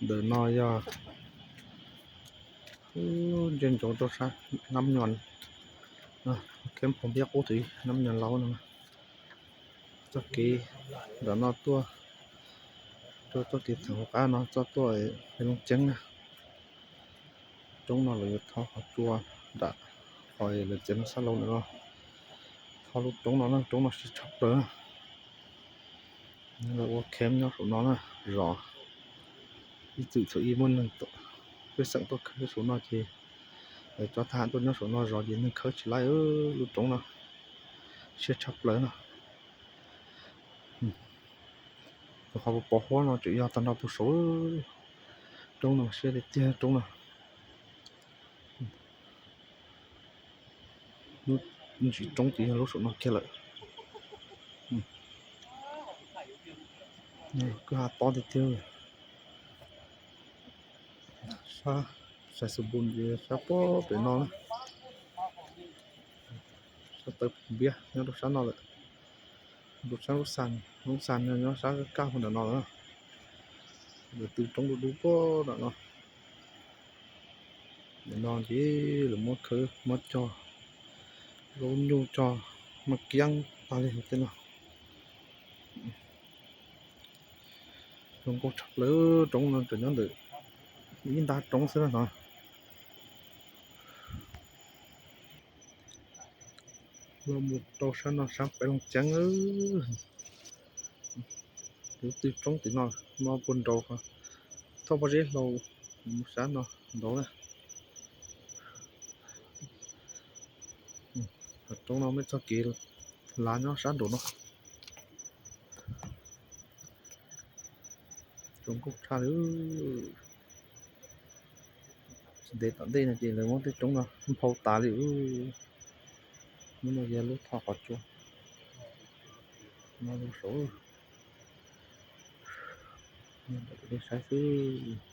Ntawm no yog nce ntsoov rau sab Nab Nyuas, Khej Phoos Npiab Qub Tid, Nab Nyuas Laub no. Txoj kev ntawm no tuaj rau txoj kev theem hauv qab no txoj tuaj Pem Looj Ceeb na. Roob no lawv yuav tho qhov tsua nram qhov lawv txiav no sab laug ntawm no. Tho lub roob no na, roob no siab tshaj plaws na. Lawv ua camp nyob saum no na, zos ib txwm thaum ub muaj neeg pej xeem tuaj khawb saum no ces lawv cov thab ham tuaj nyob saum no zov ces neeg khawb tsis laib lub roob no, siab tshaj plaws no. Tus qhov pov huab no tseem yog tag nrho puag saud. Roob no siab tiag tiag roob no. Lub ntsis roob ces yog lub saum no kiag lawm. Kwj ha tob tiag tiag. Sab Xais Xus Npus ces sab puag pem no na. Sab Taw Npiab nyob rau sab no lawm. Rau sab Lub Xas, Lub Xas nyob sab kaj puag nram no lawm. Lawv tw roob dub dub puag nram no. Nim no ces lawv muab khawb muab cog zaub nyuj cog maj kiab tag li tej no. Zoo nkauj tshaj plaws, roob no tseem nyob ntawm ib nta roob xwb no. Los mus rau sab no sab Pem Looj Ceeb, lub tw roob tim no, no puag nraud, thauj pob zeb hlau mus sab no nraud na. Roob no muaj txoj kev lav nyob sab nraud no. Zoo nkauj tshaj li. Tsis ntev tom ntej no ces lawv muab tej roob no nphau tas li. Lub no yog lub thoj qhov tsua. No saud, saib xwb.